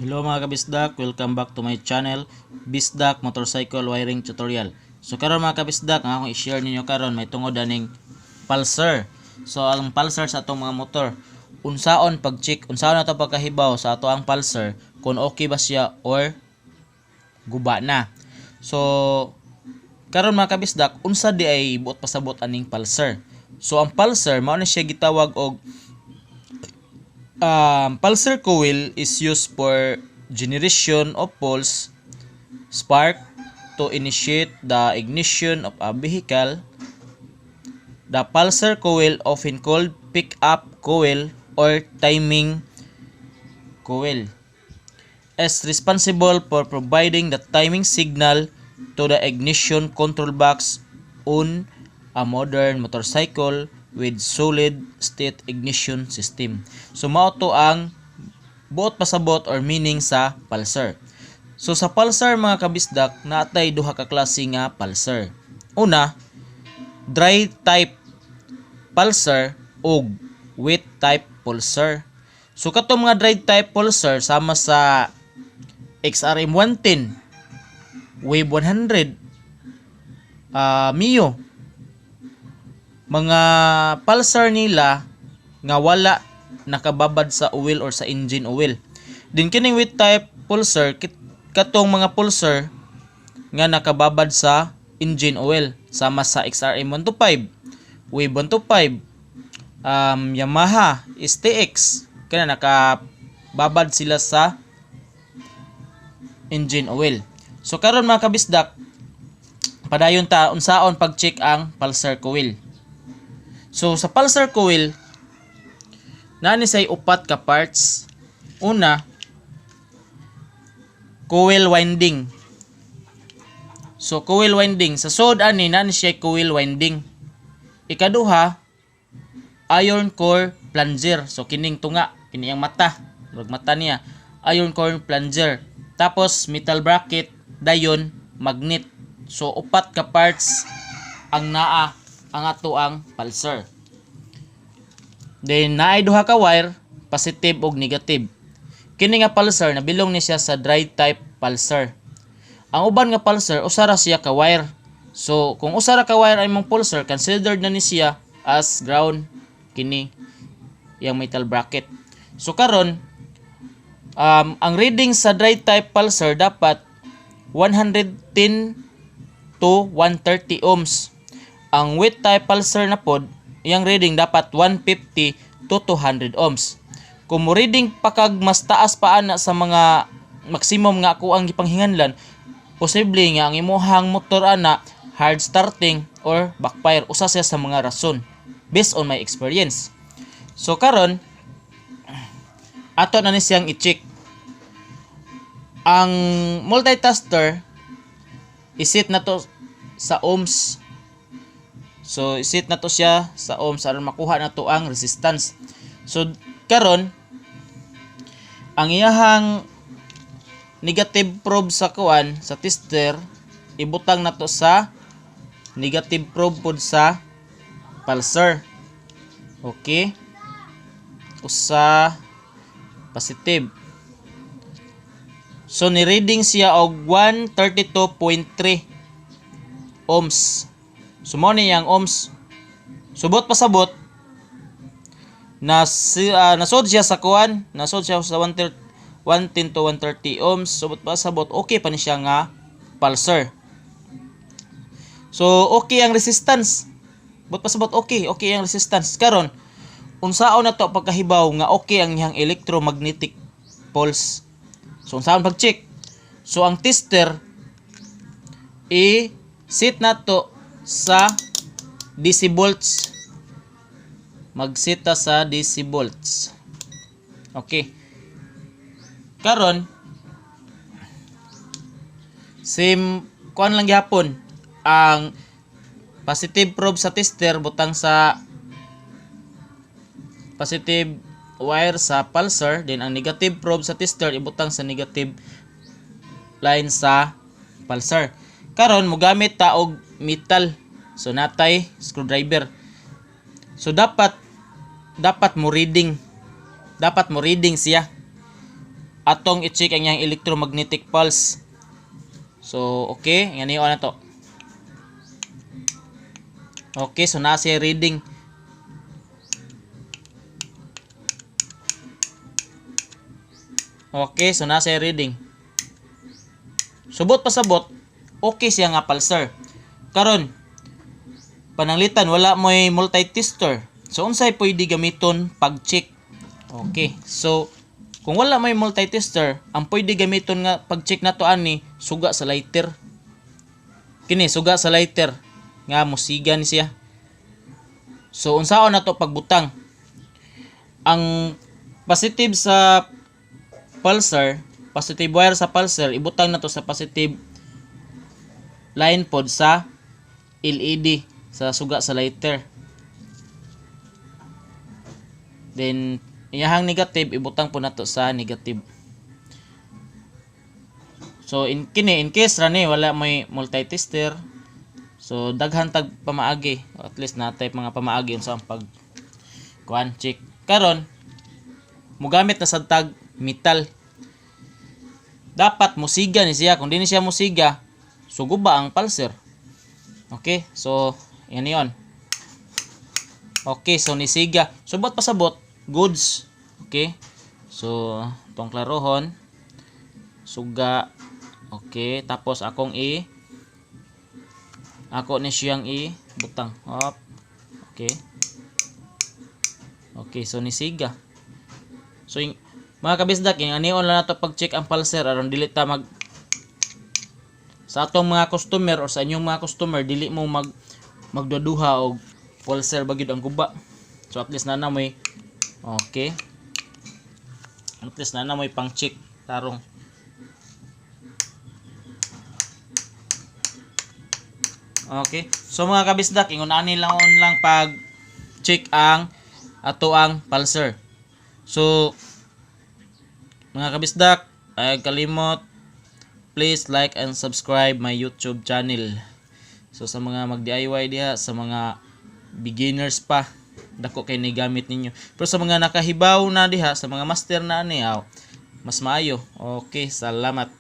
Hello mga kabisdak, welcome back to my channel, Bisdak Motorcycle Wiring Tutorial. So karon mga kabisdak, ang akong i-share ninyo karon may tungod aning pulser. So ang pulser sa atong mga motor, unsaon pag-check, unsaon nato pagkahibaw sa ato ang pulser kung okay ba siya or guba na. So karon mga kabisdak, unsa di ay buot pasabot aning pulser? So ang pulser mao na siya gitawag og pulser coil is used for generation of pulse spark to initiate the ignition of a vehicle. The pulser coil, often called pickup coil or timing coil, is responsible for providing the timing signal to the ignition control box on a modern motorcycle with solid state ignition system. So mao to ang buot pasabot or meaning sa pulser. So sa pulser mga kabisdak, naatay duha ka klase nga pulser. Una, dry type pulser ug wet type pulser. So katong mga dry type pulser sama sa XRM 110, Wave 100, Mio, mga pulser nila nga wala nakababad sa oil or sa engine oil. Din kining wet type pulser, katong mga pulser nga nakababad sa engine oil sama sa XRM 125, Wave 125, Yamaha STX, kana nakababad sila sa engine oil. So karon mga kabisdak, padayon ta unsaon pag-check ang pulser coil. So sa pulser coil, naa ni say upat ka parts. Una, coil winding. So coil winding sa sod ani, naa ni siya coil winding. Ikaduha, iron core plunger. So kining tunga, kini ang mata, murag mata niya. Iron core plunger. Tapos metal bracket, dayon magnet. So upat ka parts ang naa ang ato ang pulser. Then naay duha ka wire, positive ug negative. Kini nga pulser nabilong ni siya sa dry type pulser. Ang uban nga pulser, usa ra siya ka wire. So kung usa ra ka wire ang imong pulser, considered na ni siya as ground kini yang metal bracket. So karon ang reading sa dry type pulser dapat 110 to 130 ohms. Ang wet type pulser na pod, iyang reading dapat 150 to 200 ohms. Kung mo reading pa kag mas taas pa ana sa mga maximum nga ako ang gipanghinganlan, posible nga ang imuhang motor ana hard starting or backfire. Usa siya sa mga rason based on my experience. So karon ato na ni siyang i-check. Ang multitaster, iset na to sa ohms. So iset na to siya sa ohms aron makuha na to ang resistance. So karon ang iyahang negative probe sa kuan sa tester, ibutang na to sa negative probe pod sa pulser. Okay. Usa positive. So ni reading siya og 132.3 ohms. So mo ni ang ohms. Subot pasabot na si, nasod siya sa kuan, nasod siya sa 130, 110 to 130 ohms. Subot pasabot okay pa ni siya nga pulser. So okay ang resistance. Buot pasabot okay ang resistance. Karon unsaon na to pagkahibaw nga okay ang iyang electromagnetic pulse? So unsaon pag-check? So ang tester, i-set na to sa DC volts. Mag-set ta sa DC volts. Okay. Karon same kuan lang gihapon, ang positive probe sa tester butang sa positive wire sa pulser, then ang negative probe sa tester ibutang sa negative line sa pulser. Karon mogamit ta og metal. So natay screwdriver. So dapat dapat mo reading. Dapat mo reading siya. Atong i-check ang iyang electromagnetic pulse. So, okay, ngani na to. Okay, so naa siya reading. Okay, so naa siya reading. Subot pasabot, okay siya nga pulser. Karon, pananglitan wala mo'y multi-tester. So unsay pwede gamiton pag-check? Okay, so kung wala may multi-tester, ang pwede gamiton nga pag-check nato ani suga sa lighter. Kini suga sa lighter nga musiga ni siya. So unsaon nato pagbutang? Ang positive sa pulser, positive wire sa pulser, ibutang nato sa positive line pod sa LED sa suga sa lighter. Then iyahang negative ibutang po nato sa negative. So in kini, in case ra ni wala may multi-tester, so daghan tag pamaagi, at least natay mga pamaagi unsa ang pag kuan check. Karon mogamit na sad tag metal. Dapat musiga ni siya. Kung di ni siya musiga, suguba ang pulser. Okay, so yan yon. Okay, so nisiga. Subot pasabot, goods. Okay. So, tong klarohon, suga. Okay, tapos akong i ako ni siyang i butang. Hop. Okay. Okay, so nisiga. So yung, mga kabisdak, yung anion lang nato pag-check ang pulser aron dili ta mag sa atong mga customer or sa inyong mga customer, dili mo magduduha og pulser ba gyud ang guba. So at least na na may, okay. At least na na may pang-check tarong. Okay. So mga kabisdak, ingon ani lang on lang pag check ang ato ang pulser. So mga kabisdak, ay kalimot, please like and subscribe my YouTube channel. So sa mga mag-DIY diha, sa mga beginners pa, dako kay ni gamit ninyo. Pero sa mga nakahibaw na diha, sa mga master na ani, aw, mas maayo. Okay, salamat.